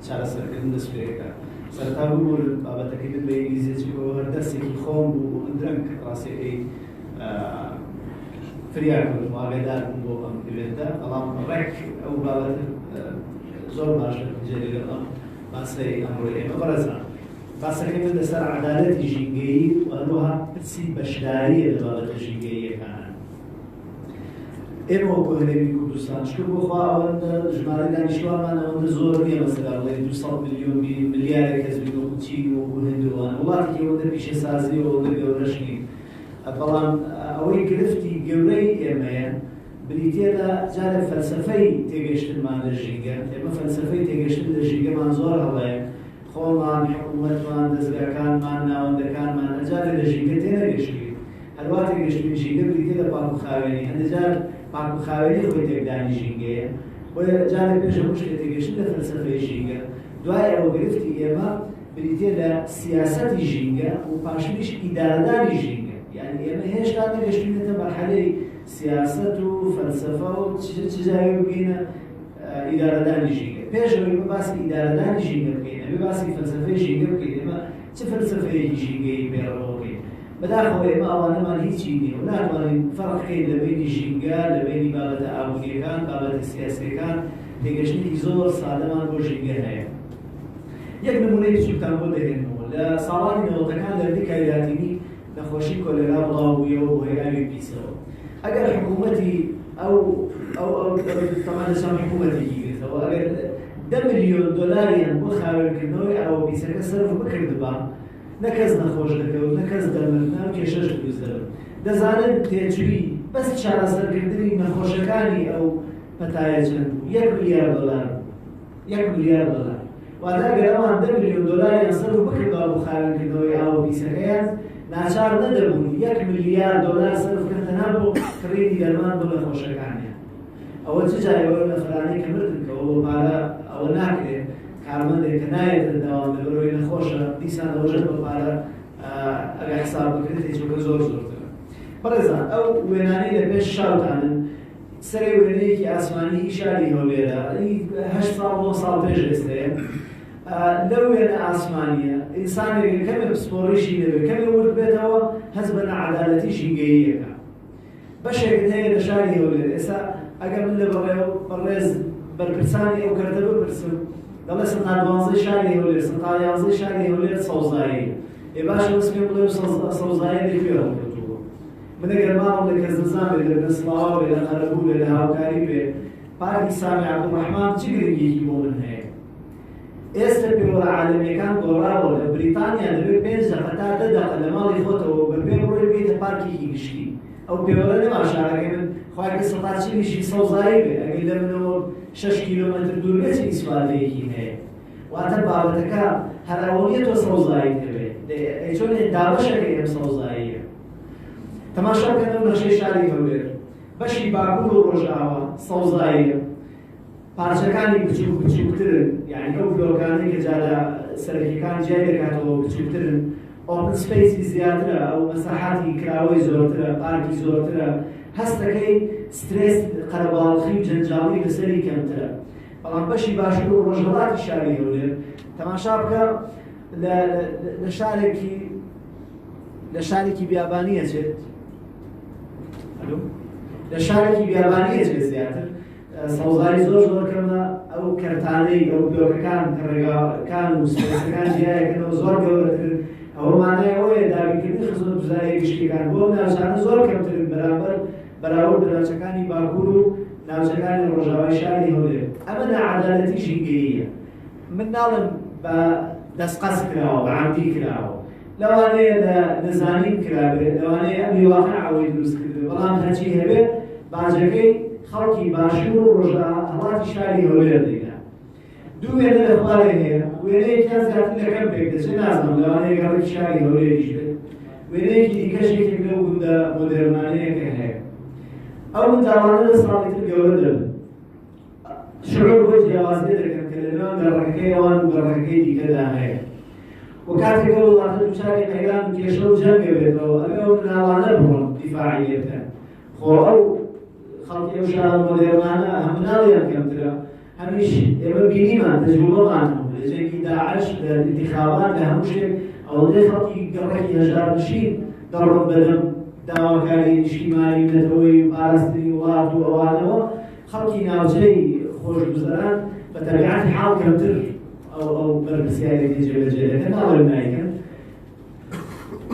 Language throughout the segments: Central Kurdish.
چارەسەرکردن دەست پێ ئەکا. سەرەتا ببورن بابەتەکەی من بە ئینگلیزیە چونکە ئەوە هەر دەرسێکی خۆم بوو و من درەنگ ڕاستیەکەی فریا کەوتم و ئاگادار بووم بۆ ئەم event ە، بەڵام ڕێک ئەو بابەتە زۆر باش دەگونجێ لەگەڵ ئەم باسەی ئەمڕۆی ئێمە. بەڕێزان باسەکەی من لەسەر عەدالەتی ژینگەیی و هەروەها پرسی بەشدارییە لە بابەتە ژینگەییەکانە. ئێمە وەکو هەرێمی کوردستان شکر بۆ خوا ئەوەندە ژمارەی دانیشتوانمان ئەوەندە زۆر نییە، مەسەلا بڵێ 200 ملیۆن بین، ملیارێک کەس بین وەکو چین و وەکو هندوان، وڵاتێکی ئەوەندە پیشەسازی و ئەوەندە گەورەش نین. بەڵام ئەوەی گرفتی گەورەی ئێمەیە بریتییە لە جارێ فەلسەفەی تێگەشتنمان لە ژینگە. ئێمە فەلسەفەی تێگەشتن لە ژینگەمان زۆر هەڵەیە. خۆمان، حکوومەتمان، دەزگاکانمان، ناوەندەکانمان ئەجارێ لە ژینگە تێنەگەشتوین. هەروا تێگەشتوین ژینگە بریتیە لە پاک و خاوێنی، هەندێ جار پاک و خاوێنی خۆی تێکدانی ژینگەیە. بۆیە جارێ پێش هەموو شتێ تێگەشتن لە فەلسەفەی ژینگە، دوای ئەوە گرفتی ئێمە بریتیە لە سیاسەتی ژینگە و پاشتریش ئیدارەدانی ژینگە. یانی ئێمە هێشتا نەگەشتوینەتە مەرحەلەی سیاسەت و فەلسەفە و چ جاوێ بگەینە ئیدارەدانی ژینگە. پێش ئەوەی ئێمە باسی ئیدارەدانی ژینگە بکەین، ئەبێ باسی فەلسەفەی ژینگە بکەین. ئێمە چ فەلسەفەیەکی ژینگەیی پەیڕەوەکەین؟ بەداخەوە ئێمە ئەوانەمان هیچی نییە و ناتوانین فەرق بکەین لە بەینی ژینگە، لە بەینی بابەتە ئابوورییەکان، بابەتە سیاسییەکان، تێگەشتنێکی زۆر سادەمان بۆ ژینگە هەیە. یەک نموونەی بچووکتان بۆ دەهێنمەوە. لە ساڵانی نەوەتەکان لە ئەمریکای لاتینی نەخۆشی کۆلێرا بڵاو بوویەوە بەهۆی ئاوی پیسەوە. ئەگەر حکوومەتی ئەو ئەو ئەو تەمان لە چەند حکوومەتێکی گرتەوە، ئەگەر 10 ملیۆن دۆلاریان بۆ خاوێنکردنەوەی ئاوە پیسەکە سەرف بکردبا، نە کەس نەخۆش دەکەوت، نە کەس دەمرد، نە ئەم کێشەش دروست دەبن. دەزانن تێچووی بەس چارەسەرکردنی نەخۆشەکانی ئەو پەتایە چەند بوو؟ 1 ملیار دۆلار بوو. 1 ملیار دۆلار. واتە ئەگەر ئەوان 10 ملیۆن دۆلاریان سەرف بکردەوە بۆ خاوێنکردنەوەی ئاوە پیسەکەیان، ناچار نەدەبوون 1 ملیار دۆلار سەرف بکەن تەنها بۆ کڕینی دەرمان بۆ نەخۆشەکانیان. ئەوە چ جای ئەوە نەفرانەی کە مردن کە ئەوە پارە ئەوە ناکرێت. کارمەندێک کە نایەتە داوام لەبەرەوەی نەخۆشە، دیسان ئەوەشە بە پارە ئەگەر حساب بکرێت تێچووەکە زۆر زۆرترە. بەڕێزان ئەو وێنانەی لە پێش چاوتانن سەرێ وێنەیەکی ئاسمانی هی شاری هەولێرە، 8 ساڵ 9 ساڵ پێش ئێستەیە. لەو وێنە ئاسمانیە ئینسانێک کەمێ پسپۆڕیشی نەبێت، کەمێ ورد بێتەوە، هەست بە نەعەدالەتی ژینگەییەکە. بەشێکت هەیە لە شاری هەولێر، ئێستا ئەگەر من لە بەڕێز بەرپرسانی ئەو کەرتە بپرسم، دەڵێ 12% شاری هەولێر، 11% شاری هەولێر سەوزاییە. ئێ باشە بەس پێم بڵێ سەوزایی لەکوێ هەڵکەوتووە؟ من ئەگەر ماڵم لە کەسنەزان بێ، لە بنەسڵاوە بێ، لە قەرەبوو بێ، لە هاوکاری بێ، پارکی سامی عەبدولڕەحمان چ گرنگیەکی بۆ من هەیە؟ ئێستا پێوەرە عالەمیەکان گۆڕاوە. لە بریتانیا دەبێت 5 دەقە تا 10 دەقە لە ماڵی خۆتەوە بە پێ بڕۆی بگەیتە پارکێکی گشتی. ئەو پێوەرە نەما شارەکەی من خوای کە 40%یشی سەوزایی بێ، ئەگەر لە منەوە 6 کیلۆمەتر دوور بێت چ ئیسفادەیەکی هەیە؟ واتە بابەتەکە هەر ئەوە نییە تۆ سەوزاییت هەبێ، ئەی چۆن دابەشەکەی ئەم سەوزاییە؟ تەماشا بکەن ئەو نەخشەی شاری هەولێر، بەشی باکوور و ڕۆژئاوا سەوزاییە، پارچەکانی بچووک بچووکترن، یعنی ئەو بلۆکانەی کە جادە سەرەکیەکان جیای دەکاتەوە بچووکترن، open space ی زیاترە، ئەو مەساحاتی کراوەی زۆرترە، پارکی زۆرترە، هەستەکەی سترێس قەرەباڵخی و جەنجاڵی لەسەری کەمترە. بەڵام بەشی باشوور و ڕۆژهەڵاتی شاری هەولێر تەماشا بکە، لە شارێکی بیابانی ئەچێت، لە شارێکی بیابانی ئەچێت زیاتر. سەوزایی زۆر زۆر کەمە. ئەو کەرتانەی ئەو بلۆکەکان کە ڕێگاکان و space ەکان جیایەکەنەوە زۆر گەورەترن. ئەوە مانای ئەوەیە دابینکردنی خزمەتگوزاریە گشتیەکان بۆ ناوچانە زۆر کەمترن بەرامبەر بەراورد بە ناوچەکانی باکوور و ناوچەکانی ڕۆژاوای شاری هەولێر. ئەمە ناعەدالەتی ژینگەییە. من ناڵێم بە دەستقەست کراوە، بە عەمدی کراوە، لەوانەیە لە نەزانین کرابێت، لەوانەیە ئەمری واقع ئەوەی دروست کردبێت، بەڵام هەرچی هەبێت باجەکەی خەڵکی باشوور و ڕۆژهەڵاتی شاری هەولێر دەیدا. دوو وێنە لە خوارێ هەیە، وێنەیەکیان زیاتر لە کەمپێک دەچێت، نازانم لەوانەیە گەڕەکی شاری هەولێریش بێت، وێنەیەکی دیکەش یەکێک لەو گوندە مۆدێرنانەیە کە هەیە. ئەو منداڵانە لە ساڵی تر گەورە دەبن، شعور بۆ جیاوازی دەکەن کە لە نێوان گەڕەکەکەی ئەوان و گەڕەکەکەی دیکەدا هەیە. و کاتێک ئەو وڵاتە دووچاری قەیران و کێشە و جەنگە بێتەوە، ئەبێ ئەو مناڵانە بڕۆن دیفاعی لێ بکەن. خۆ ئەو خەڵکی ئەو شارە مۆدێرنانە هەم مناڵیان کەمترە. هەمیش ئێمە بینیمان تەجروبەمان هەبوو لە جەنگی داعش، لە ئینتیخابات، لە هەموو شتێک. ئەوەندەی خەڵکی گەڕەکی هەژارنشین دەڕۆن بەدەم داواکاری نیشتیمانی و نەتەوەیی و پاراستنی وڵات و ئەوانەوە، خەڵکی ناوچەی خۆشگوزەران بە تەبیعەتی حاڵ کەمتر ئەو بەرپرسیارێتی جێبەجێ دەکەن، ناڵێم نایکەن.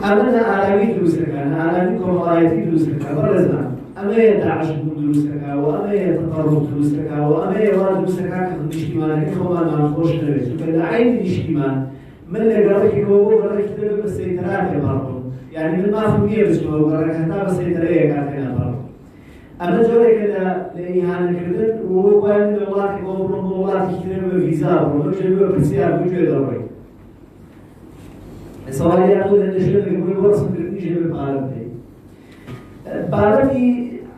ئەمە نائارامی دروست دەکات، نائارامی کۆمەڵایەتی دروست دەکات. بەڕێزان ئەمەیە داعش بوون دروست دەکات و ئەمەیە تەتەڕوف دروست دەکات و ئەمەیە وا دروست دەکات کە نیشتیمانەکەی خۆمانمان خۆش نەوێت. چونکە لە عەینی نیشتیمان من لە گەڕەکێکەوە بۆ گەڕەکی تر بە سەیتەرا تێپەڕبووم، یعنی من مافم نییە بچمەوە گەڕەکە هەتا بە سەیتەرەیەکا تێناپەڕم. ئەمە جۆرێکە لە ئیهانەکردن و وەک وایە من لە وڵاتێکەوە بڕۆم بۆ وڵاتێکی تر بە ڤیزا بڕۆم، ئەو جێ بە پرسیار بۆ کوێ دەڕۆی؟ سەواریان بۆ لە شوێنێک بۆی بۆ ڕەسمکردنی ژێ بە پارە بدەیت. بابەتی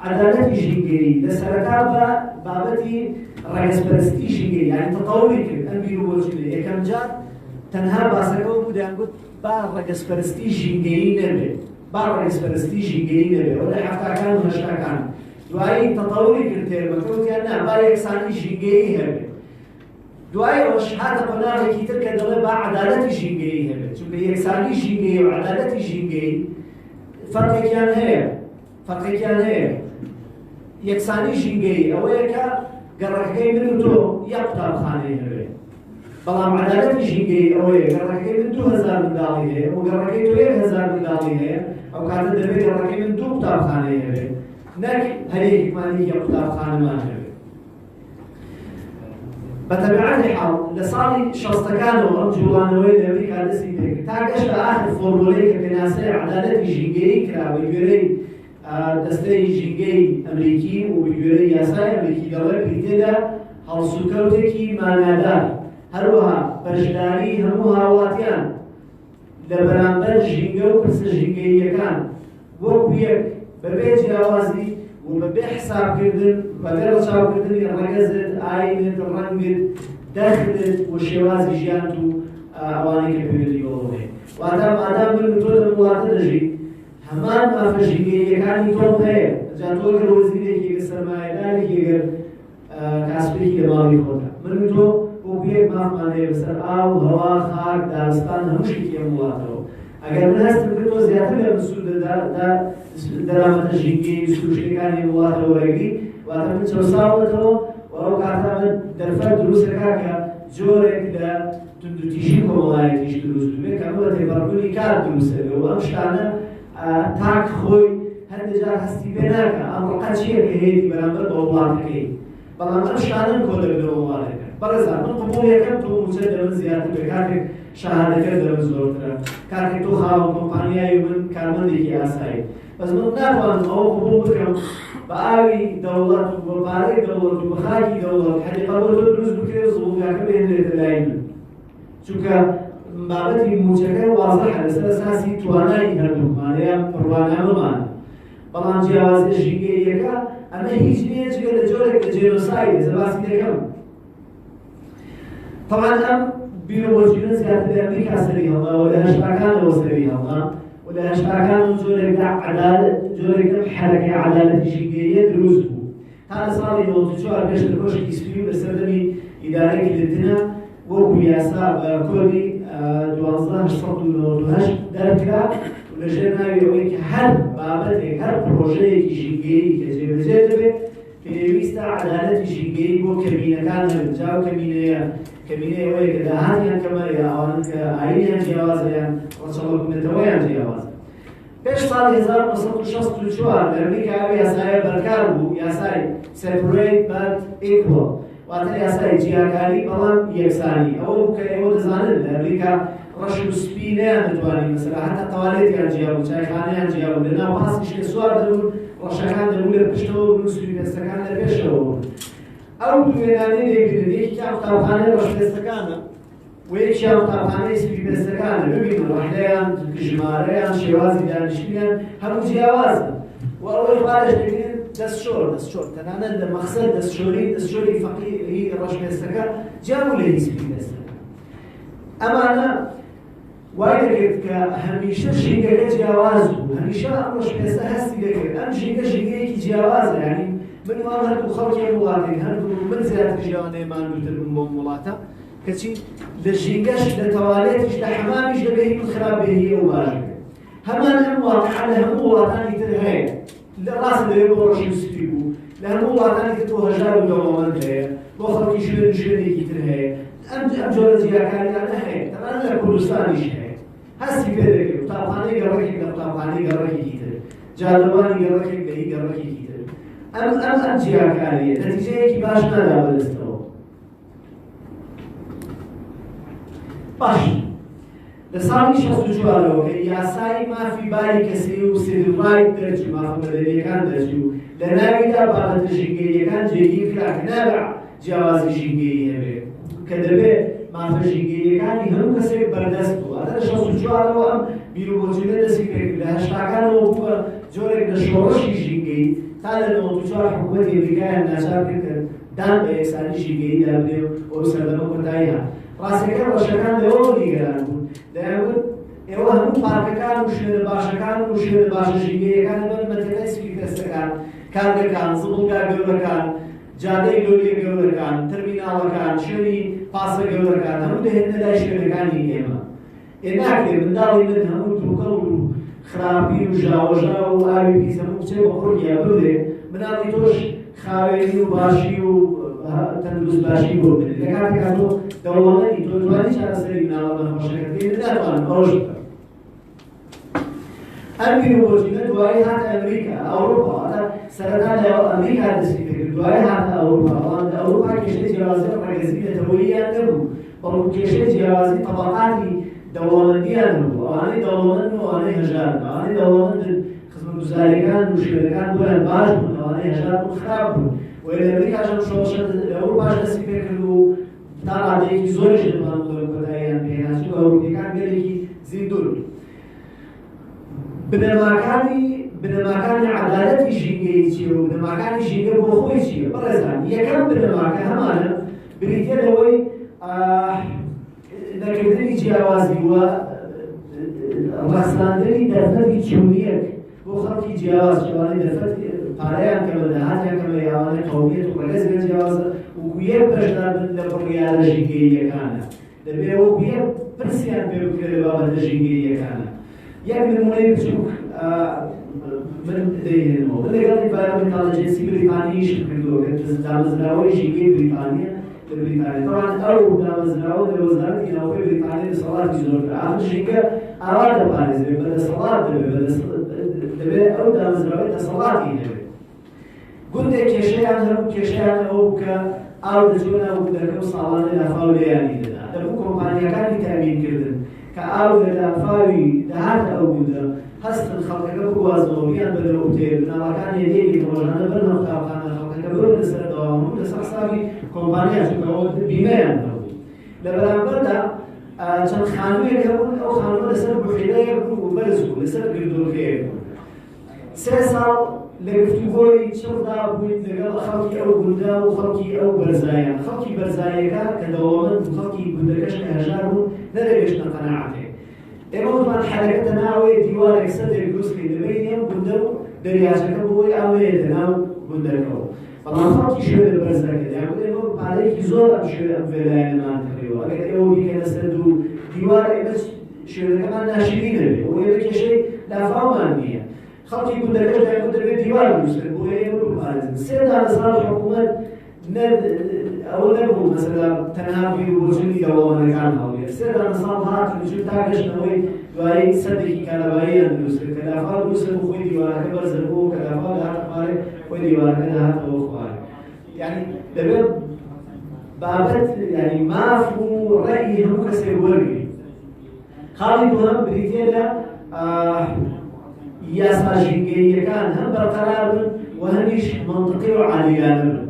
عەدالەتی ژینگەیی لە سەرەتا بە بابەتی ڕەگەزپەرستی ژینگەیی، یعنی تەتەوری کرد ئەم بیر و بۆچوونە. یەکەم جار تەنها باسەکەەوە بوو دەیانگوت با ڕەگەزپەرستی ژینگەیی نەبێت، با ڕەگەزپەرستی ژینگەیی نەبێت. ئەوە لە 70کان و 80کان دوایی تەتەوری کرد تێرمەکە، وتیان نا با یەکسانی ژینگەیی هەبێت. دوای ئەوەش هاتە قۆناغێکی تر کە دەڵێ با عەدالەتی ژینگەیی هەبێت، چونکە یەکسانی ژینگەیی و عەدالەتی ژینگەیی فەرقێکیان هەیە، فەرقێکیان هەیە. یەکسانی ژینگەیی ئەوەیە کە گەڕەکەکەی من و تۆ یەک قوتابخانەی هەبێت، بەڵام عەدالەتی ژینگەیی ئەوەیە گەڕەکەکەی من 2000 منداڵی هەیە و گەڕەکەی تۆ 1000 منداڵی هەیە، ئەو کاتە دەبێت گەڕەکەی من دوو قوتابخانەی هەبێت نەک هەر یەکێکمان یەک قوتابخانەمان هەبێت. بە تەبیعەتی حاڵ لە ساڵی 60ەکانەوە ئەم جوڵانەوەی لە ئەمریکا دەستی پێکرد تا گەشتە ئاخر فۆرمۆلەی کە پێناسەی عەدالەتی ژینگەیی کرا بە گوێرەی دەستەی ژینگەی ئەمریکی و بە گوێرەی یاسای ئەمریکی دەڵێ بریتیە لە هەڵسوکەوتێکی مانادار، هەروەها بەشداری هەموو هاوڵاتیان لە بەرامبەر ژینگە و پرسە ژینگەییەکان وەکو یەک بەبێ جیاوازی و بەبێ حسابکردن، بەبێ ڕەچاوکردنی ڕەگەزت، ئاینت، ڕەنگت، دەخلت و شێوازی ژیانت و ئەوانەی کە پەیوەندی بەوە هەیە. واتە مادام من و تۆ لەم وڵاتە دەژین هەمان مافە ژینگەییەکانی تۆم هەیە. جا تۆ گەر وەزیرێکی، گەر سەرمایەدارێکی، گەر کاسپێکی لە ماڵی خۆتە، من و تۆ وەکو یەک مافمان هەیە بەسەر ئاو، هەوا، خاک، دارستان، هەموو شتێکی ئەم وڵاتەوە. ئەگەر من هەستم کرد تۆ زیاتر لە من سوود دەرامەتە ژینگەیی و سروشتیەکانی ئەم وڵاتەوە وەرەگری، واتە من چەوساومەتەوە و ئەو کاتە من دەرفەت دروست دەکات کە جۆرێک لە توندوتیژی کۆمەڵایەتیش دروست ببێت کە ئەمە بە تێپەڕبوونی کات دروست دەبێت و ئەم شتانە تاک خۆی هەندێک جار هەستی پێ ناکا ئەم ڕقە چییە کە هەیەتی بەرامبەر بە وڵاتەکەی، بەڵام ئەم شتانەن کۆ دەبنەوە وا دەکەن. بەڕێزان من قبوڵ یەکەم تۆ مووچە لە من زیاتر بێ کاتێک شەهادەکەت لە من زۆرترە، کاتێک تۆ خاوەن کۆمپانیای و من کارمەندێکی ئاسایی، بەس من ناتوانم ئەوە قبوڵ بکەم بە ئاوی دەوڵەت و بە پارەی دەوڵەت و بە خاکی دەوڵەت حەدیقە بۆ تۆ دروست بکرێ و زبڵگاکە بهێنرێتە لای من، چونکە بابەتی مووچەکە وازحە لەسەر ئەساسی توانای هەردووکمان یان بڕوانامەمان، بەڵام جیاوازیە ژینگەییەکە ئەمە هیچ نییە جگە لە جۆرێک لە جێنۆساید. ئێستا باسی دەکەم. طبعا ئەم بیرۆبۆچینە زیاتر لە ئەمریکا سەری هەڵدا و لە 80کانەوە سەری هەڵدا و لە 80کان جۆرێک لە عەدالەت، جۆرێک لەم حەرەکەی عەدالەتی ژینگەییە دروست بوو تا لە ساڵی 94 گەشتە کۆشکی سپی و لە سەردەمی ئیدارەی کلینتنە وەکو یاسا بە کۆدی 12898 دەرکرا و لەژێر ناوی ئەوەی کە هەر بابەتێک، هەر پرۆژەیەکی ژینگەیی کە جێبەجێ دەبێت پێویستە عەدالەتی ژینگەیی بۆ کەمینەکان هەبێت. جا ئەو کەمینەیە کەمینەی ئەوەیە کە داهاتیان کەمە یا ئەوانە کە ئایینیان جیاوازە یان ڕەچەڵەک و نەتەوەیان جیاوازە. پێش ساڵی 1964 لە ئەمریکا ئەو یاسایە بەرکار بوو، یاسای Separate but Equal، واتە یاسای جیاکاری بەڵام یەکسانی. ئەوە بوو کە ئێوە دەزانن لە ئەمریکا ڕەش و سپی نەیان دەتوانی، مەسەلا هەتا تەوالێتیان جیا بوو، چایخانەیان جیا بوو، لەناو پاسیش کە سوار دەبوون ڕەشەکان دەبوو لە پشتەوە بوون و سپی پێستەکان لە پێشەوە بوون. ئەو دوو وێنانەی دەیبینن یەکێکیان قوتابخانەی ڕەشپێستەکانە و یەکیان قوتابخانەی سپی پێستەکانە. ببینن ڕەحلەیان، ژمارەیان، شێوازی دانیشتنیان هەموو جیاوازن. و ئەوەی خوارش دەبینن دەستشۆر، دەستشۆر تەنانەت لە مەخزەن دەستشۆری، دەستشۆری فەقیری ڕەشپێستەکە جیا بوو لە هی سپی پێستەکە. ئەمانە وای دەکرد کە هەمیشە ژینگەکە جیاواز بوو، هەمیشە ئەم ڕەشپێستە هەستی دەکرد ئەم ژینگە ژینگەیەکی جیاوازە، یعنی من وام هەردوو خەڵکی ئەم وڵاتەین، هەردوو من زیاتر ژیاوانەیە ماندووتر بم بۆم وڵاتە، کەچی لە ژینگەش لە تەوالێتیش لە حەمامیش دەبێ هی من خراپ بێ هی ئەو باش بێ. هەمان ئەم واقعە لە هەموو وڵاتانی تر هەیە. لە ڕاستە لەوێ بۆ ڕەشی و سپی بوو، لە هەموو وڵاتانی تر بۆ هەژار و دەوڵەمەند هەیە، بۆ خەڵکی شوێن و شوێنێکی تر هەیە. ئەم ئەم جۆرە جیاکاریانە هەیە، تەنانەت لە کوردستانیش هەیە. هەستی پێ دەکەی قوتابخانەی گەڕەکێک لە قوتابخانەی گەڕەکێکی تر، جادەوانی گەڕەکێک لە هی گەڕەکێکی تر. ئەم ئەم ئەم جیاکارییە نەتیجەیەکی باش نادا بەدەستەوە. باش لە ساڵی 64ەوە کە یاسای مافی باری کەسی و civil right دەرچوو، مافە مەدەنییەکان دەرچوو، لە ناویدا بابەتە ژینگەییەکان جێگیر کرا کە نابێ جیاوازی ژینگەیی هەبێ، کە دەبێ مافە ژینگەییەکانی هەموو کەسێک بەردەست بوو. واتە لە 64ەوە ئەم بیروبۆچوونە دەستی پێکرد، لە 80کانەوە بوو بە جۆرێک لە شۆڕشی ژینگەیی، تا لە 94 حکوومەتی ئەمریکایان ناچار کرد کە دان بە یەکسانی ژینگەییدا بنێ و ئەو سەردەمە کۆتایی هات. ڕاستیەکە ڕەشەکان لەوەوە نیگەران بوون، دەیانگوت ئێوە هەموو پارکەکان و شوێنە باشەکان و شوێنە باشە ژینگەیەکان بەر مەتەکای سپی پێستەکان، کارگەکان، زبڵگا گەورەکان، جادەی لۆریە گەورەکان، تەرمیناڵەکان، شوێنی پاسە گەورەکان هەموو دەهێننە لای شوێنەکانی ئێمە. ئێ ناکرێ منداڵی من هەموو دووکەڵ و خراپی و ژاوەژاو و ئاوی پیس هەموو بچێ بە قوڕگیا بمرێ، مناڵی تۆش خاوێنی و باشی و تەندروست باشی بۆ بمرێ. لە کاتێکا تۆ دەوڵەمەندی، تۆ توانی چارەسەری مناڵە نەخۆشەکەت بکەی، من ناتوانم ئەوەش بکەم. ئەم بیروبۆچوونە دوایی هاتە ئەمریکا، ئەوروپا، واتە سەرەتا لە ئەمریکا دەستی پێکرد، دوایی هاتە ئەوروپا. بەڵام لە ئەوروپا کێشەی جیاوازی ڕەگەزی نەتەوەییان نەبوو، بەڵکو کێشەی جیاوازی تەبەقاتی دەوڵەمەندیان هەبوو. ئەوانەی دەوڵەمەندن و ئەوانەی هەژارن. ئەوانەی دەوڵەمەندن خزمەتگوزاریەکان و شوێنەکان بۆیان باش بوون، ئەوانەی هەژار بوون خراپ بوون. وە لە ئەمریکاش ئەم شۆڕشە لە ئەوروپاش دەستی پێکرد و تا ڕادەیەکی زۆریش دەتوانم بڵێم کۆتاییان پێهێنا، چونکە ئەوروپیەکان گەلێکی زیندوون. بنەماکانی بنەماکانی عەدالەتی ژینگەیی چییە و بنەماکانی ژینگە بۆ خۆی چییە؟ بەڕێزان، یەکەم بنەماکە هەمانە بریتیە لەوەی نەکردنی جیاوازی و ڕەخساندنی دەرفەتی چوونیەک بۆ خەڵکی جیاواز، ئەوانەی دەرفەت پارەیان کەمە، داهاتیان کەمە، یا ئەوانەی قەومیەت و ڕەگەزیان جیاوازە، وەکو یەک بەشدار بن لە بڕیارە ژینگەییەکانە. دەبێ وەکو یەک پرسیان پێ بکرێت لە بابەتە ژینگەییەکانە. یەک نمونەی بچووک من دەیهێنمەوە. من لەگەڵ Environmental Agency بریتانی ئیشم کردووە کە دامەزراوەی ژینگەی بریتانیە لە بریتانیا. طبعا ئەو دامەزراوە لە وەزارەتی ناوخۆی بریتانیا دەسەڵاتی زۆرترە. ئاخر ژینگە ئاوا دەپارێزرێت، بە دەسەڵات دەبێت، دەبێت ئەو دامەزراوەی دەسەڵاتی هەبێت. گوندێک کێشەیان هەبوو، کێشەیان ئەوە بوو کە ئاو دەچووە ناو گوندەکە و ساڵانە لافاو لێیانی دەدا. دەبوو کۆمپانیاکانی تەئمینکردن کە ئاو لە لافاوی دەهاتە ئەو گوندە، هەستن خەڵکەکە بگوازنەوە، بیانبەنەوە ئوتێل، مناڵەکان هێدیەکی ڕۆژانە بەرنە قوتابخانە، خەڵکەکە ببەنە سەر دەوام، هەموو لەسەر حسابی کۆمپانیا، چونکە ئەوە بیمەیان هەبوو. لە بەرامبەردا چەند خانوویەک هەبوون، ئەو خانووە لەسەر بوحیرەیەک بوو و بەرز بوو، لەسەر گردۆکەیەک بوو. سێ ساڵ لە گفتوگۆی چڕدا بووین لەگەڵ خەڵکی ئەو گوندە و خەڵکی ئەو بەرزایان. خەڵکی بەرزایەکە کە دەوڵەمەند بوو، خەڵکی گوندەکەش کە هەژار بوون، نەدەگەشتنە قەناعەتێک. ئێمە وتمان حەلەکە تەنها ئەوەیە دیوارێک سەدێک دروست بکەین لە بەینی ئەم گوندە و دەریاچەکە بۆ ئەوەی ئاو نەیەتە ناو گوندەکەوە. بەڵام خەڵکی شوێنە بەرزەکە دەیانگوت ئێمە پارەیەکی زۆر ئەم شوێنە ئەم ڤێلایەنەمان کڕیوە، ئەگەر ئێوە بیکەنە سەد و دیوار ئێمە شوێنەکەمان ناشرین دەبێت، بۆ ئێمە کێشەی لافاومان نییە. خەڵکی گوندەکەش دەیانگوت دەبێت دیوار دروست بکەن بۆ ئێمە بپارێزن. سێ دانە ساڵ حکوومەت ئەوە نەبوو مەسەلا تەنها بیر و بۆچوونی دەوڵەمەندەکان هەڵگرێت. سێ دانە ساڵ هاتن چون تا گەشتنەوەی دوایی سەدێکی کارەباییان دروست کرد کە لافاو دروست بوو، خۆی دیوارەکە بەرزە بوو، کە لافاو دەهاتە خوارێ خۆی دیوارەکە دەهاتەوە خوارێ. یعنی دەبێت بابەت یعنی ماف و ڕەئی هەموو کەسێک وەرگری. خاڵی دووهەم بریتییە لە یاسا ژینگەییەکان هەم بەرقەرار بن و هەمیش مەنتقی و عادیلانە بن.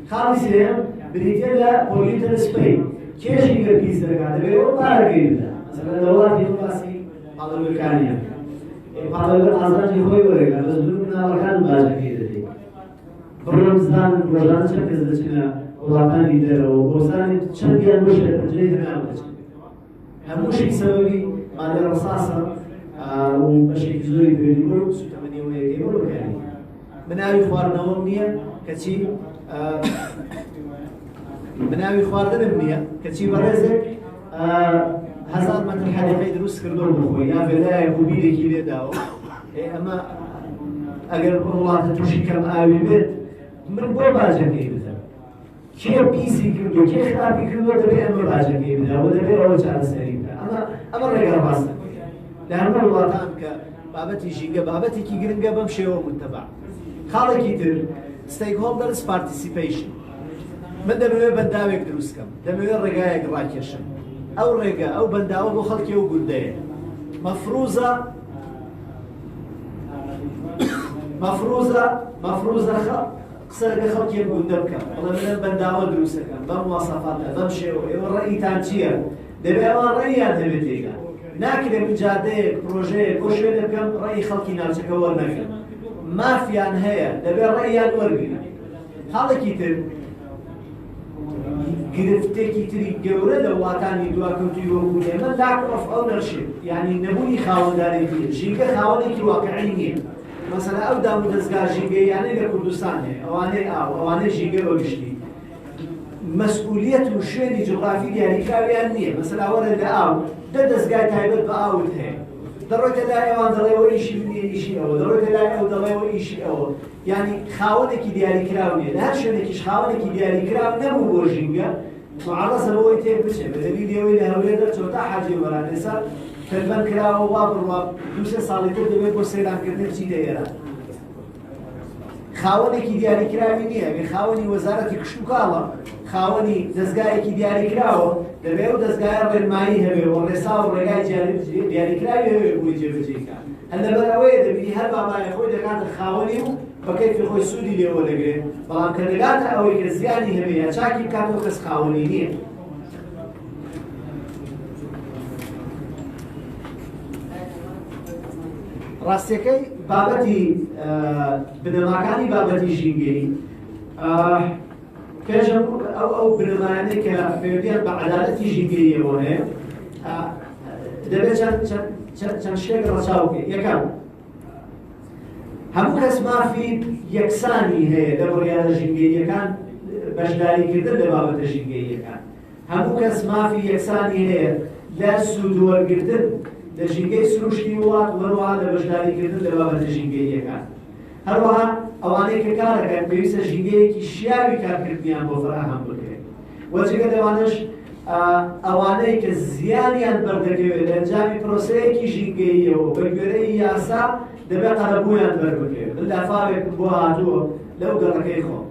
خاڵی سێیەم بریتییە لە polluters pay، کێ ژینگە پیس دەکات دەبێت ئەوە پارەکەی بدات. مەسەلەن لە وڵاتی ئێمە باسی پاڵێوگەکانیان، پاڵێوگە قازانجی خۆی وەرەگرێت، بەس من و مناڵەکانم باجەکەی دەدەین. بڕۆن بزانن ڕۆژانە چەند کەس دەچنە وڵاتانی دەرەوە، بۆ بزانن چەندیان بۆ شێرپەنجەی هەناو دەچن. هەمووشی سەبەبی مادەی ڕەساسە و بەشێکی زۆری پێویستی بۆ سوتەمەنیەوەیەکەی بۆ بەکاری. من ئاوی خواردنەوەم نییە، کەچی بناوی خواردنم نییە، کەچی بەڕێزێک 1000 مەتر حەدیقەی دروست کردووە بۆ خۆی، یا ڤێلایەک و بیرێکی لێداوە. ئەمە ئەگەر وڵاتە تووشی کەم ئاوی بێت، من بۆ باجەکەی بدەم؟ کێ پیسی کردو کێ خراپی کردووە دەبێ ئەمە باجەکەی بدە و دەبێ ئەوە چارەسەری بکە. ئەمە ڕێگا ڕاستە لە هەموو وڵاتان کە بابەتی ژینگە بابەتێکی گرنگە بەم شێوە متەبع. خاڵێکی تر stakeholders participation. من دەمەوێت بەنداوێک دروست کەم، دەمەوێت ڕێگایەک ڕاکێشم، ئەو ڕێگە ئەو بەنداوە بۆ خەڵکی ئەو گوندەیە. مەفروزە مەفروزە مەفروزە قسە لەگە خەڵکی ئەم گوندە بکەم، بڵێ من ئەم بەنداوە دروستەکەم بەم واسەفاتە بەم شێوە، ئێوە ڕەئیتان چییە؟ دەبێ ئەوان ڕەئیان هەبێت تێیدا. ناکرێ من جادەیەک پرۆژەیەک بۆ شوێنێ بکەم ڕەئی خەڵکی ناوچەکە وەرنەگرم. مافیان هەیە، دەبێ ڕەئیان وەرگرن. خاڵێکی تر، گرفتێکی تری گەورە لە وڵاتانی دواکەوتووی وەکو ئێمە lack of ownership، یعنی نەبوونی خاوەندارێتی. ژینگە خاوەنێکی واقعی نییە. مەسەلەن ئەو دام و دەزگا ژینگەییانەی لە کوردستان هەیە، ئەوانەی ئاو، ئەوانەی ژینگە بەگشتی، مەسئولیەت و شوێنی جوغرافی دیاریکراویان نییە. مەسەلەن وەرە لە ئاو 10 دەزگای تایبەت بە ئاوت هەیە، دەڕۆیتە لای ئەوان دەڵێەوە ئیشی من نییە ئیشی ئەوە، دەڕۆیتە لای ئەو دەڵێەوە ئیشی ئەوە. یعنی خاوەنێکی دیاریکراو نییە. لە هەر شوێنێکیش خاوەنێکی دیاریکراو نەبوو بۆ ژینگە، معرەزە بەوەی تێک بچێ. بە دەلیلی ئەوەی لە هەولێر دەرچەوە تا حاجی وەران ئێستا تەلبەند کراوە، وا بڕوا 2-3 ساڵی تر دەبێت بۆ سەیرانکردن بچیتە ئێران. خاوەنێکی دیاریکراوی نییە. ئەگەر خاوەنی وەزارەتی کشتوکاڵە، خاوەنی دەزگایەکی دیاریکراوە، دەبێ ئەو دەزگایە ڕێنمایی هەبێ و ڕێسا و ڕێگای دیاریکراوی هەبێ بۆی جێبەجێ بکات. هەر لەبەر ئەوەیە دەبینی هەر بابایە خۆی دەکاتە خاوەنی و بە کەیفی خۆی سوودی لێوە دەگرێت، بەڵام کە دەگاتە ئەوەی کە زیانی هەبێ یا چاکی بکاتەوە کەس خاوەنی نییە. ڕاستیەکەی بابەتی بنەماکانی بابەتی ژینگەیی پێش ئەو بنەمایانەی کە پەیوەندیان بە عەدالەتی ژینگەییەوە هەیە، دەبێت چەند شتێک ڕەچاو بکەیت. یەکەم، هەموو کەس مافی یەکسانی هەیە لە بڕیارە ژینگەییەکان، بەشداریکردن لە بابەتە ژینگەییەکان. هەموو کەس مافی یەکسانی هەیە لە سوودوەرگرتن لە ژینگەی سروشتی وڵات، وەروەها لە بەشداریکردن لە بابەتە ژینگەییەکان. هەروەها ئەوانەی کە کارەکەن پێویستە ژینگەیەکی شیاوی کارکردنیان بۆ فەراهەم بکرێت. وەجگە لەوانەش ئەوانەی کە زیانیان بەردەکەوێت لە ئەنجامی پرۆسەیەکی ژینگەییەوە بە گوێرەی یاسا دەبێت قەرەبوویان بەربکەوێت. من لافاوێکم بۆ هاتووە لەو گەڕەکەی خۆم،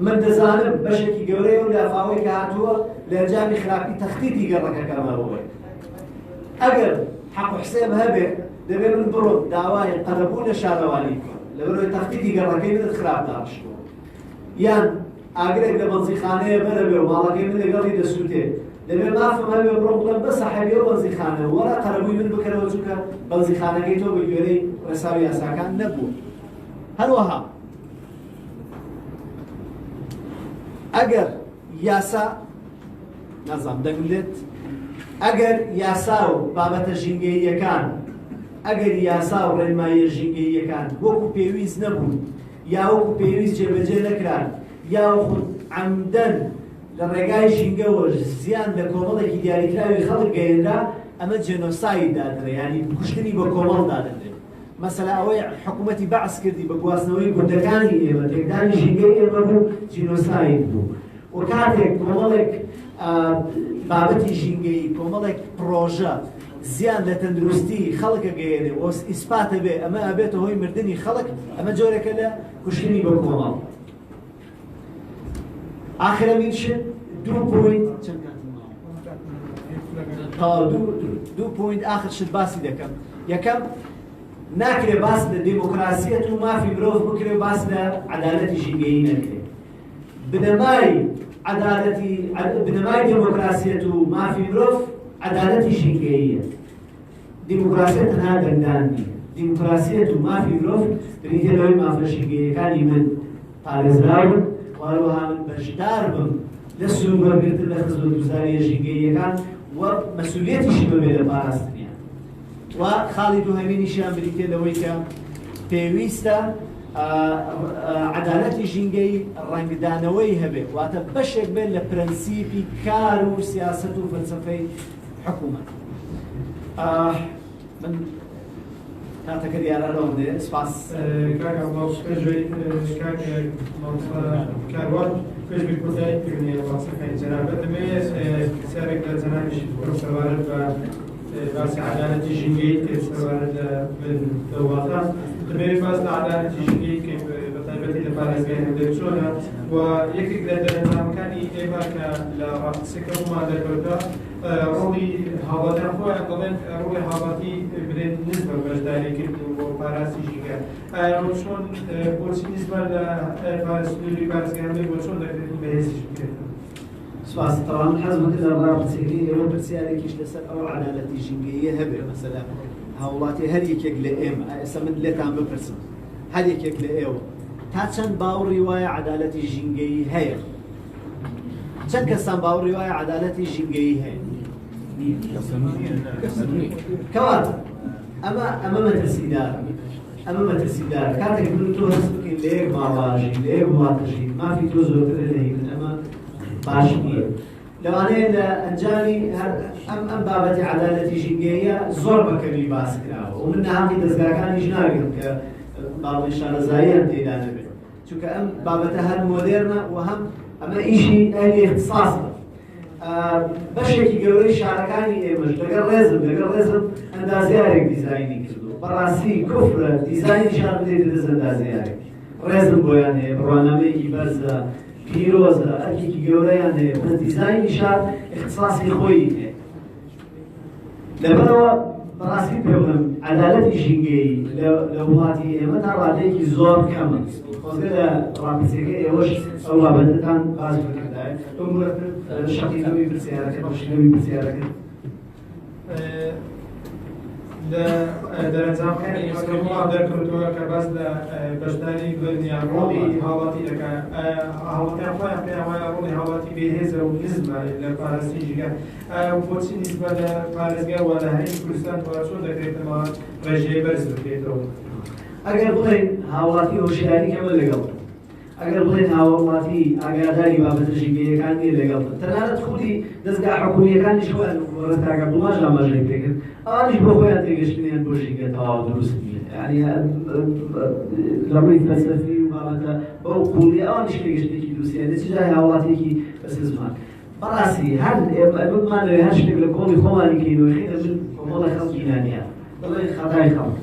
من دەزانم بەشێکی گەورەی ئەو لافاوەی کە هاتووە لە ئەنجامی خراپی تەختیتی گەڕەکەکەمەوە. ئەگەر حەق و حسێب هەبێ دەبێ من بڕۆم داوای قەرەبوو لە شارەوانی بکەم، لەبەرەوەی تەختیتی گەڕەکەی منت خراپ داڕشتووە. یان ئاگرێک لە بەنزیخانەیە بەرەبێ و ماڵەکەی من لەگەڵی دەسووتێ، دەبێ مافم هەبێ بڕۆم بڵێم بەسە حەبی ئەو بەنزیخانە وەرە قەرەبووی من بکەرەوە، چونکە بەنزیخانەکەی تۆ بە گوێرەی ڕێسا و یاساکان نەبوو. هەروەها ئەگەر یاسا نازانم دەنگم دێت، ئەگەر یاسا و بابەتە ژینگەییەکان، ئەگەر یاسا و ڕێنماییە ژینگەییەکان وەکو پێویست نەبوون یا وەکو پێویست جێبەجێ نەکران یا خود عەمدەن لە ڕێگای ژینگەوە زیان لە کۆمەڵێکی دیاریکراوی خەڵک گەیەنرا، ئەمە جێنۆساید دادەنرێ، یعنی کوشتنی بە کۆمەڵ دادەنرێت. مەسەلە ئەوەی حکوومەتی بەعس کردی بە گواستنەوەی گوندەکانی ئێمە، تێکدانی ژینگەی ئێمە بوو، جینۆساید بوو. و کاتێک کۆمەڵێک بابەتی ژینگەیی، کۆمەڵێک پرۆژە زیان لە تەندروستی خەڵکە گەیەنێ و ئیسپاتە بێ، ئەمە ئەبێتە هۆی مردنی خەڵک، ئەمە جۆرێکە لە کوشتنی بە کۆمەڵ. ئاخرەمین شت دوو point چەند کاتم ماوە؟ تەواو، دوو point ئاخر شت باسی دەکەم. یەکەم، ناکرێ باس لە دێموکراسیەت و مافی مرۆڤ بکرێ و باس لە عەدالەتی ژینگەیی نەکرێ. بنەمای عەدالەتی، بنەمای دێموکراسیەت و مافی مرۆڤ عەدالەتی ژینگەییە. دیموکراسیەت تەنها دەنگدان نییە. دیموکراسیەت و مافی مرۆڤ بریتیە لەوەی مافە ژینگەییەکانی من پارێزراون و هەروەها من بەشدار بم لە سوود وەرگرتن لە خزمەتگوزاریە ژینگەییەکان و مەسئولیەتیشی بەبێ لە پاراستنیان. و خاڵی دووهەمینیشیان بریتیە لەوەی کە پێویستە عەدالەتی ژینگەیی ڕەنگدانەوەی هەبێ، واتە بەشێک بێت لە پرەنسیپی کار و سیاسەت و فەلسەفەی حکوومەت. من کاتەکە دیارە لەوم دێ. سپاس. کاک عەبدوڵڵا، پێش کاک مامۆستا کاروان پێش بێ کۆتایی کردنی باسەکانی جەنابت، دەمەوێت پرسیارێک لە جەنابیش بکەم سەبارەت بە باسی عەدالەتی ژینگەیی کرد سەبارەت لە وڵاتان. دەمەوێت باس لە عەدالەتی ژینگەیی بکەین بە تایبەتی لە پارێزگای هەولێر چۆنە و یەکێک لە دەرەنجامەکانی ئێمە کە لە ڕاپرسیەکە بۆمان دەرکەوتە ڕۆڵی هاوڵاتیان خۆیان دەڵێن ڕۆڵی هاوڵاتی بلێن نزمە بەشداریکردن و بۆ پاراسی ژینگە. ئایا ئەوە چۆن بۆچی نزمە لە سنووری پارێزگای هەولێر بۆ چۆن دەکرێت بەهێزیش بکرێت؟ سپاس. طبعا من حەزم کرد لە ڕاپرسیەکەی ئێوە پرسیارێکیش لەسەر ئەو عەدالەتی ژینگەییە هەبێ. مەسەلە هاوڵاتی هەر یەکێک لە ئێمە، ئێستا من لێتان بپرسم هەر یەکێک لە ئێوە تا چەند باوەڕی وایە عەدالەتی ژینگەیی هەیە؟ چەند کەسان باوەڕی وایە عەدالەتی ژینگەیی هەیە؟ کەواتە ئەمە مەترسیدارە، ئەمە مەترسیدارە. کاتێک من تۆ هەست بکەین لە یەک ماڵاژی لە یەک وڵاتەژی مافی تۆ زۆرترە لە هی من، ئەمە باش نییە. لەوانەیە لە ئەنجامی ئەم بابەتی عەدالەتی ژینگەیە زۆر بەکەمی باس کراوە و من ناهاقی دەزگاکانیش ناگرم کە باڵی شارەزاییان تێدا نەبێت، چونکە ئەم بابەتە هەر مۆدێرنە و هەم ئەمە ئیشی ئەهلی اختصاصە. بەشێکی گەورەی شارەکانی ئێمەش لەگەڵ ڕێزم ئەندازیارێک دیزاینی کردو. بەڕاستی کوفرە دیزاینی شار بدەیتە دەست ئەندازیارێک. ڕێزم بۆیان هەیە، بڕوانامەیەکی بەرزە، پیرۆزە، ئەرکێکی گەورەیان هەیە، بەس دیزاینی شار اختصاصی خۆی هەیە. لەبەرەوە بەڕاستی پێ بڵێم عەدالەتی ژینگەیی لە وڵاتی ئێمە تا ڕادەیەکی زۆر کەمە. خۆزگە لە ڕاپرسیەکە ئێوەش ئەو بابەتەتان باس بکردایە. شەقی نەوی پرسیارەکە، بەشی پرسیارەکە. لە دەرەنجامەکانی ئێمە کە وڵات دەرکەوتووە کە باس لە بەشداری بردیان ڕۆڵی هاوڵاتی دەکات، هاوڵاتیان خۆیان پێیان وایە ڕۆڵی هاوڵاتی بێهێزە و نزمە لە پاراستنی ژینگە. بۆچی نزمە لە پارێزگا و لە هەرێمی کوردستان چۆن دەکرێتەوە ڕێژەیە بەرز بکرێتەوە؟ ئەگەر بڵێن هاوڵاتی هۆشیاری کەمە لەگەڵ، ئەگەر بڵێن هاوڵاتی ئاگاداری بابەتە ژینگەیەکان نییە لەگەڵ، تەنانەت خودی دەزگا حکوومییەکانیش خۆیان بەڕێز کاک عەبدوڵڵاش ئاماژەی پێکرد، ئەوانیش بۆ خۆیان تێگەشتنیان بۆ ژینگە تەواو دروست نییە. یعنی لە ڕووی فەلسەفی و بابەتە بەو قووڵی ئەوانیش تێگەشتنێکی دروستیان نییە، چ جای هاوڵاتیەکی بەسەر زمان. بەڕاستی هەر ئێمە بمانەوێ هەر شتێک لە کۆڵی خۆمانی کەینەوە، خێرە من کۆمەڵە خەڵکی نانیە بڵێ خەتای خەڵک.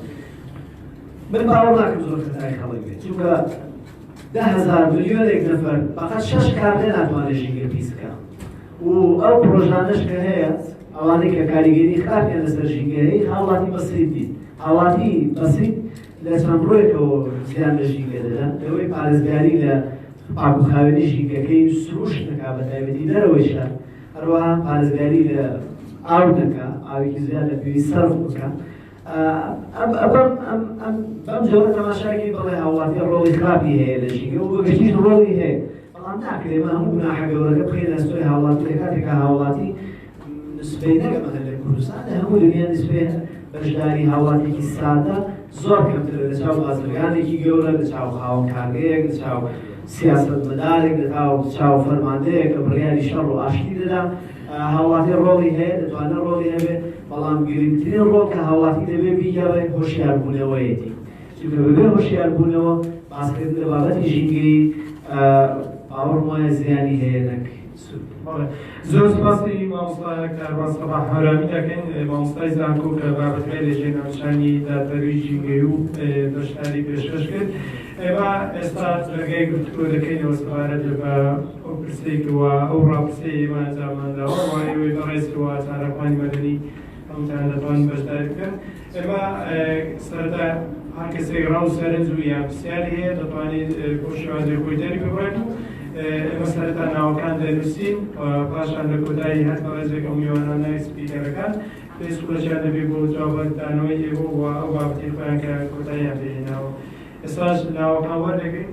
من باوەڕ ناکەم زۆر خەتای خەڵک بێت، چونکە 10,000 ملیۆنێک نەفەر فقط 6 کارگە ناتوانێت ژینگە پیس بکە و ئەو پرۆژانەش کە هەیە ئەوانەی کە کاریگەری خراپیان لەسەر ژینگە هەیە هاوڵاتی بەسیط نین. هاوڵاتی بەسیط لە چەند ڕوویەکەوە زیان لە ژینگە دەدەن، لەوەی پارێزگاری لە پاک و خاوێنی ژینگەکەی و سروشت نەکا بە تایبەتی دەرەوەی شار، هەروەها پارێزگاری لە ئاو نەکا، ئاوێکی زیاد لە پێویست سەرف بکە. بەم جۆرە تەماشاکی بەڵێ هاوڵاتی ڕۆڵی خراپی هەیە لە ژینگە و بەگشتیش ڕۆڵی هەیە، بەڵام ناکرێ ئێمە هەموو گوناحە گەورەکە بخەینە ئەستۆی هاوڵاتی لە کاتێکا هاوڵاتی نسبەی نەگەمە هەر لە کوردستان لە هەموو دنیا نسبەی بەشداری هاوڵاتیەکی سادە زۆر کەمترە لە چاو بازرگانێکی گەورە، لە چاو خاوەن کارگەیەک، لە چاو سیاسەتمەدارێک، لە چاو فەرماندەیەک کە بڕیاری شەڕ و ئاشتی دەدا. هاوڵاتی ڕۆڵی هەیە، دەتوانێت ڕۆڵی هەبێ، بەڵام گرنگترین ڕۆڵ کە هاوڵاتی دەبێ بیگەڕێ هۆشیاربوونەوەیەتی، چونکە بەبێ هۆشیاربوونەوە باسکردن لە بابەتی ژینگەیی باوەڕم وایە زیانی هەیە نەک سوود. زۆر سپاسی مامۆستا کاروان سەباح هەورامی دەکەین، مامۆستای زانکۆ کە بابەتەکەی لەژێر ناونیشانی دادپەروەری ژینگەیی و بەشداری پێشکەش کرد. ئێمە ئێستا دەرگای گفتوگۆ دەکەینەوە سەبارەت بە ئەو پرسەی کەوا ئەو ڕاپرسەی ئێمە ئەنجاممان داوە و ئێوەی بەڕێز کەوا چالاکوانی مەدەنی هەمووتان دەتوانن بەشداری بکەن. ئێمە سەرەتا هەر کەسێک ڕا و سەرنج و یان پرسیاری هەیە دەتوانێت بۆ شێوازی خۆی دەری ببڕێت و ئێمە سەرەتا ناوەکان دەنووسین و پاشان لە کۆتایی هەر بەڕێزێک ئەو میوانانە سپیکەرەکان پێ سوورەشیان دەبێت بۆ جوابدانەوەی ئێوە و ئەو بابەتی خۆیان کە کۆتاییان پێهێناوە. ئێستاش ناوەکان وەردەگرین.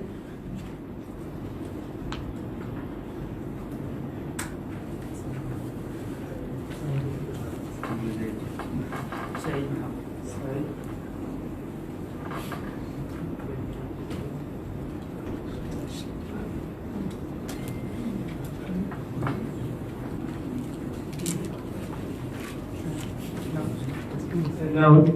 ناوت؟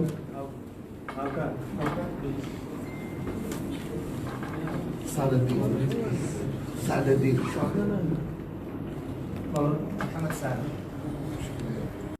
سعد الدين، سعد الدين. بەڵێ. محمد سعد.